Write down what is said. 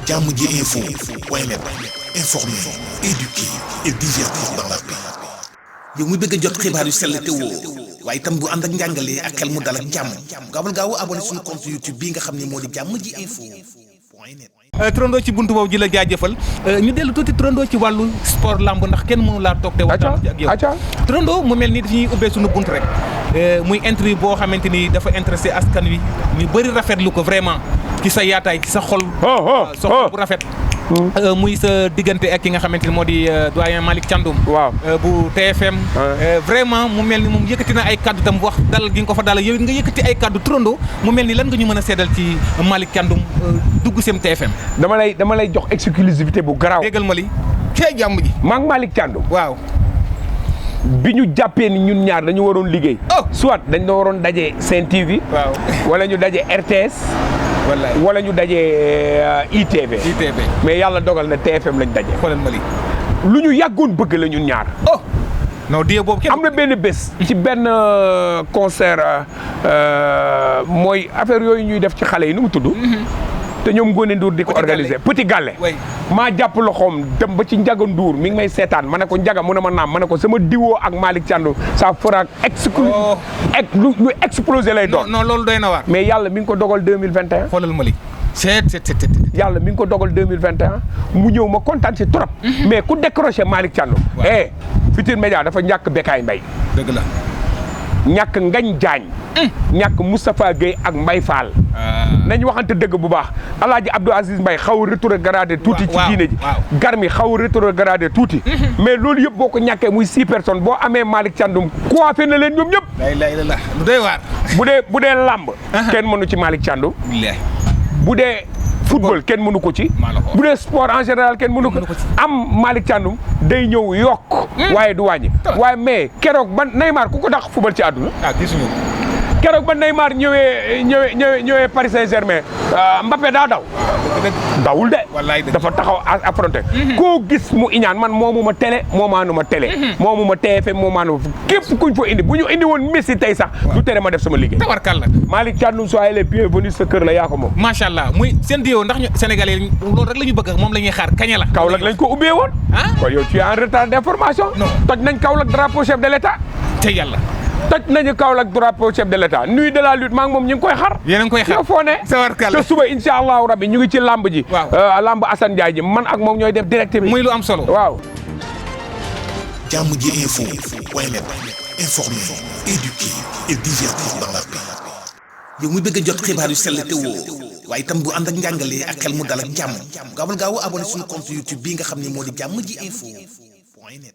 jàmm ji info point net informer, éduquer et divertir dans la paix. yow mi bëgg a jot xibaar yu sell te woo waaye itam bu ànd ak njàngalee ak xel mu dal ak jàmm gaawal gaaw abonné suñu compte YouTube bii nga xam ne moo di jàmm ji info point net. Turandoo ci buntu boobu ji la jaajëfal ñu dellu tuuti Turandoo ci wàllu sport lamb ndax kenn mënu laa toog te waxtaan ak yow Turandoo mu mel ni dañuy ubbee suñu bunt rek muy interview boo xamante ni dafa intéressé askan wi ñu bëri rafetlu ko vraiment ci sa yaataay ci sa xol sa xol bu rafet muy sa diggante ak ki nga xamante ni moo di doyen Malick Thiandoum waaw bu TFM vraiment mu mel ni moom yëkkati na ay kaddu tam wax dalal gi nga ko fa dalal yow nga yëkkati ay kaddu Turandoo mu mel ni lan nga ñu mën a seedal ci Malick Thiandoum dugg sem TFM dama lay jox exclusivité bu garaaw. déggal ma li cee jàmm ji maa ngi Malick Thiandoum waaw bi ñu jàppee ni ñun ñaar dañu waroon liggéey soit dañ la waroon daje Sen TV waaw wala ñu daje RTS wallaay wala ñu daje ITV mais yàlla dogal na TFM lañ daje xoolal ma li lu ñu yàggoon bëgg la ñun ñaar non die boobu kenn am na benn bés ci benn concert mooy affaire yooyu ñuy def ci xale yi nu mu tudd te ñoom Ngoné Ndour di ko organiser Petit Gallé maa jàpp loxoom dem ba ci Ndiaga Ndour mi ngi may seetaan ma ne ko Ndiaga mu ne ma naam ma ne ko sama diwoo ak Malick Thiandoum ça fera lu explosé lay doon non loolu doy na waar mais yàlla mi ngi ko dogal 2021 xoolal ma li yàlla mi ngi ko dogal 2021 mu ñëw ma kontaan si trop mais ku décroché Malick Thiandoum Futurs Médias dafa ñàkk Bécaye Mbaye dëgg la ñàkk Ngagne Diagne ñàkk Moustapha Gueye ak Mbaye Fall nañ waxante dëgg bu baax Alaaji Abdou Aziz Mbaye xaw a rétrogradé tuuti ci diine ji Garmi xaw a rétrogradé tuuti mais loolu yëpp boo ko ñàkkee muy 6 personnes boo amee Malick Thiandoum coiffé na leen ñoom ñëpp la lu doy waar bu dee làmb kenn mënu ci Malick Thiandoum bu dee football kenn mënu ko ci bu dee sport en général kenn mënu ko am Malick Thiandoum day ñëw yokk waaye du wàññi waaye mais keroog ban Neymar ku ko dàq football ci àdduna gisuñu keroog ba Neymar ñëwee Paris Saint-Germain Mbappé daa dawul de dafa taxaw affronté koo gis mu iñaan man moomuma télé moomaanuma télé moomuma TFM moomaanuma képp kuñ fa indi bu ñu indi woon Messi tey sax du tere ma def sama liggéey tabarkalla Malick Thiandoum soyez les bienvenus sa kër la yaa ko moom macha allah muy seen diwo ndax ñu Sénégalais loolu rek la ñu bëgg moom la ñuy xaar kañe la Kaolack lañ ko ubbee woon kon yow tu es en retard d'information toj nañ Kaolack drapeau chef de l'État te yàlla toj nañu Kaolack drapeau chef de l'État nuit de la lutte maa ngi moom ñu ngi koy xar yéen a ngi koy xar foo ne te suba insha allahu rabbi ñu ngi ci lamb ji lamb Assane Ndiaye ji man ak moom ñooy def direct bi muy lu am solo waaw jàmm ji info point net informer, éduquer et divertir dans la paix. yow mi bëgg a jot xibaar yu sell te woo waaye itam bu ànd ak njàngalee ak xel mu dal ak jàmm gaawal gaaw abonné suñu compte YouTube bii nga xam ne moo di jàmm ji info point net